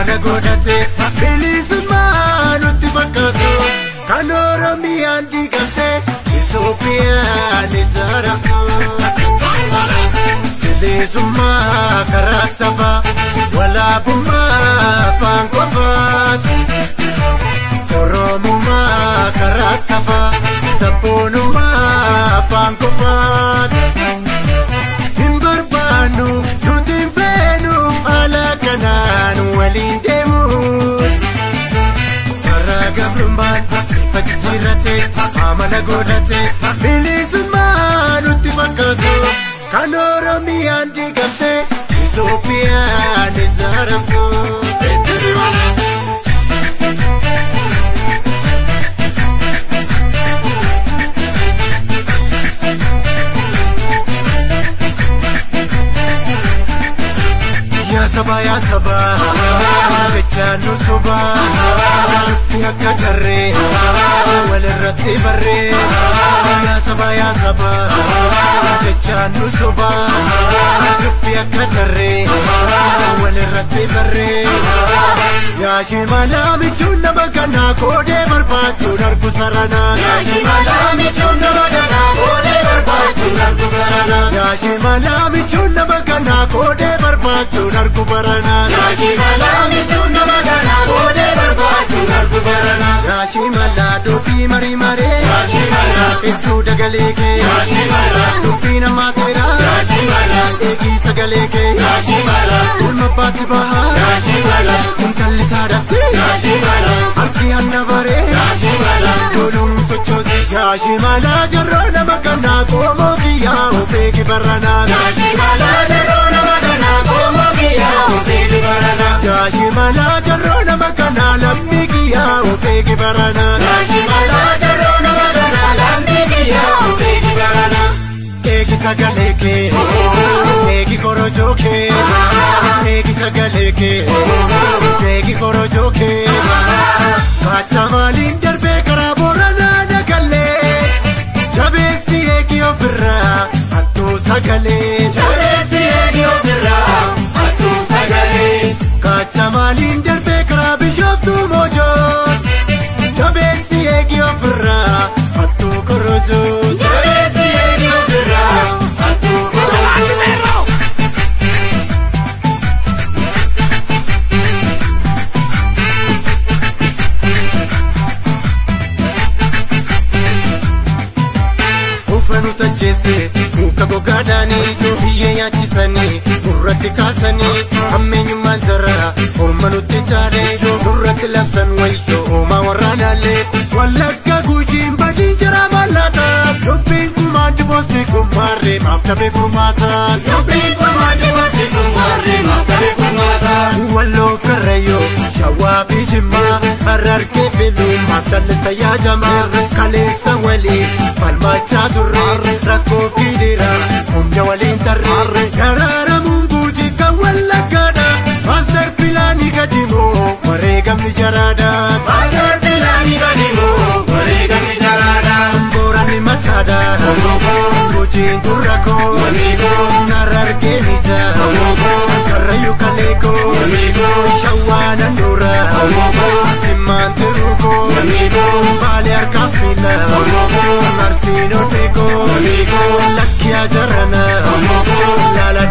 Amala godhate bilisummaa nutti fakkaatu kan Oromiyaan diigamte Itoophiyaan ijaaramtu. Bilisummaa karaa taphaa walaabummaa afaan qofaati. Oromummaa karaa taphaa sabboonummaa afaan qofaati. Hin barbaannu nuti hin feenu haala kanaan waliin deemu. Karaa gabrummaan bifa jijjiirrate amala godhate bilisummaa nutti fakkaatu kan Oromiyaan diigamte Itoophiyaan ijaaramtu. Yaa saba, jechaan nu soba, dubbii akka jarree, walirratti barree. Yaa saba, jechaan nu soba, dubbii akka jarree, walirratti barree. Yaa shimalaa michuun nama kanaa koodee barbaachuun argu saranaa. Yaa shimalaa michuun nama kanaa koodee barbaachuun argu saranaa. Yaa shimalaa michuun nama kanaa koodee barbaachuun argu baranaa. Yaa shimalaa michuun nama kanaa koodee barbaachuun argu baranaa. Yaa shimalaa dubbii marii maree. Yaa shimalaa ittuu dagalee kee. Yaa shimalaa dubbii namaa teeraa. Yaa shimalaa eegii sagalee kee. Yaa shimalaa ilma abbaatti bahaa. Yaa shimalaa intalli saadatti. Yaa shimalaa harki hanna baree. Yaa shimalaa loluun sochooti. Yaa shimalaa jarroo nama kanaa qoomoo kiyyaa ofeegi baranaa. Yaa shimalaa jarroo nama kanaa qoomoo kiyyaa ofeegi baranaa. Yaa shimalaa jarroo nama kanaa lammii kiyyaa ofeegi baranaa. Yaa shimalaa jarroo nama kanaa lammii kiyyaa ofeegi baranaa. Eegi sagalee kee, eegi korojoo kee, eegi sagalee kee, eegi korojoo kee. Kacha maaliin darbee karaa Booranaa dagallee, jabeessi eegi ofirraa hattuu sagalee. Jabeessi eegi ofirraa hattuu sagalee. Kacha maaliin darbee karaa Bishooftuu Moojoo, jabeessi eegi ofirraa hattuu korojoo. Jabeessi eegi ofirraa hattuu korojoo. Uffanu tajjeesse muka gogaadhaanii biyyee nyaachisanii nurratti kaasanii hammeenyummaan jaraa orma nutti caalee nurratti labsan wayyoo oomaa warraanaallee. Wallagga Gujiin badii jara mallaata dubbiin kumaan diboosti kummaarree maaf dhabee furmaata. Dubbiin kumaan diboosti kummaarree maaf dhabee furmaata. Walloo Karrayyoo Shawaa fi Jimmaa Harargee filuu maaf callisa yaajamaa kaleessa waliin falmachaa turre rakkoo fiidira humna waliin tarree daraaramuun Gujii kan Wallaggaadha maaster pilaanii gadi moo wareegamni jaraadha. Maaster pilaanii gadi moo wareegamni jaraadha. Booranni mataadha Gujiin gurra koo Harargeen ija Karrayyuu kalee koo Shawaa naannoora Jimmaan tiruu koo Baalee harkaaf miila Arsiin odee koo Lakki ajarana Laala